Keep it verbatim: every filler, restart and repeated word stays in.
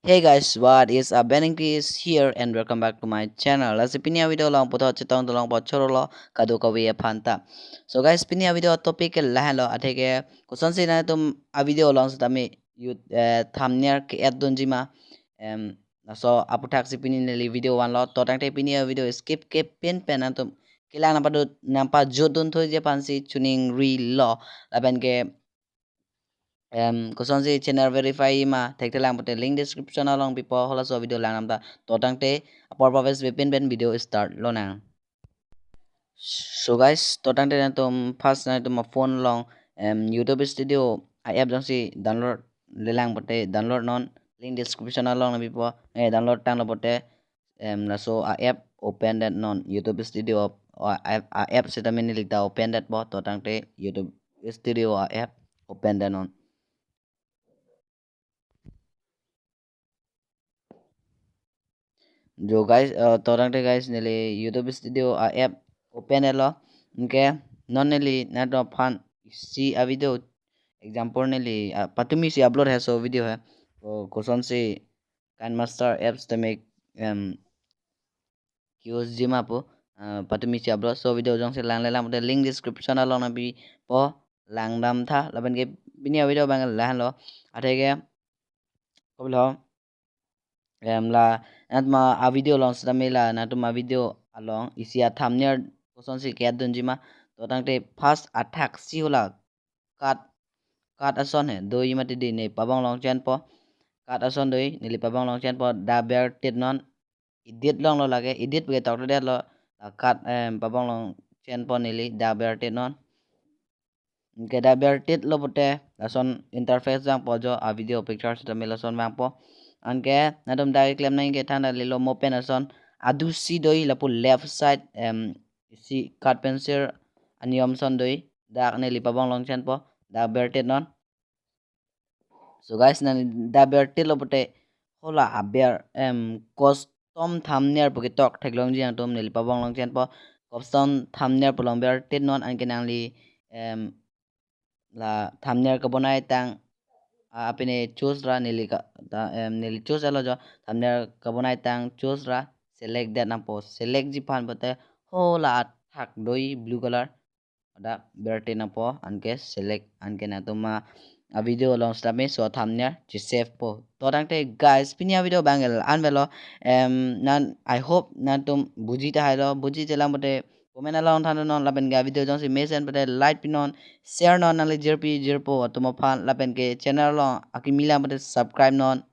Hey guys, what is up? Beningpi is here and welcome back to my channel. Lasi pini a-video along puthot chetong dolong po choro lo kadokave aphan ta. So guys, pini a-video topic ke lahenlo, athe ke kosonsi nangtum a-video along setame youth eh, thumbnail ke-add dunji ma. Em, laso aputhaksi pini neli video vanlo, to tangte pini a-video skip ke pen pen nangtum kelang nangpadu nangpajut dun thoiji aphansi choningrilo. Lapen ke em kosonsi channel verify ma thekthelang pute link description along pipo, halaso video lang nangta. To tangte apor paves bepin pen video start lonang. So guys, to tangte nangtum first nangtum a-phone along em YouTube Studio a-app jongsi download lelang pute download non, link description along nangpipo. Eh, download tanglo pute em laso a-app open det non, YouTube Studio a-app, a-app setame neli ta open detpo. To tangte YouTube Studio a-app open det non. Jo guys, eh, to tangte guys neli YouTube Studio a-app open detlo. Anke non neli nangtum aphan isi a-video, example neli ah, patumi si upload hai so video hai. Ko kosonsi KineMaster apps tame em use ji ma pu ah, patumi si upload. So video jongsi lang lelang pute link description along nangpipo, langdam tha. Lapen ke pini a-video abang lahenlo, athe ke kopilo em la nangtum a-video along setame la nangtum a-video along isi a-thumbnail kosonsi ke-add dunji ma. To tangte first athaksi hala cut, cut ason he doji mati di, ne pabang long chenpo. Cut ason doji, neli pabang long chenpo, dak bertit non. Edit longlo lake, edit pake tok detlo. La cut em pabang long chenpo neli, dak bertit non. Anke dak bertitlo pute lason interface vangpo, jo a-video picture setame lason vangpo. Anke nangtum dak keklem nangji ke thangta lilo mo pen ason adusi doji, lapu left side em isi cut pencil aniyom ason doji, dak neli pabang long chenpo, dak bertit non. So guys, nangli dak bertitlo pute hala aber em custom thumbnail pu ketok theklongji, nangtum neli pabang long chenpo, custom thumbnail pu along bertit non. Anke nangli em la thumbnail kebonai tang ah, apine choose ra, neli ka ta, em, neli choose etlo jo, thumbnail kebonai tang choose ra, select det nangpo. Select ji aphan pute hala athak doji blue color, dak bertit nangpo, anke select, anke nangtum a-video along setame laso thumbnail che-save po. To tangte guys, pini a-video abang la-an avelo. Em, nang, I hope nangtum buji tahai lo, buji chelang pute comment along than non, lapen ke a-video jongsi mesen pute like pinon, share non nangli jirpi jirpo atum aphan, lapen ke channel along akimi lang pute subscribe non.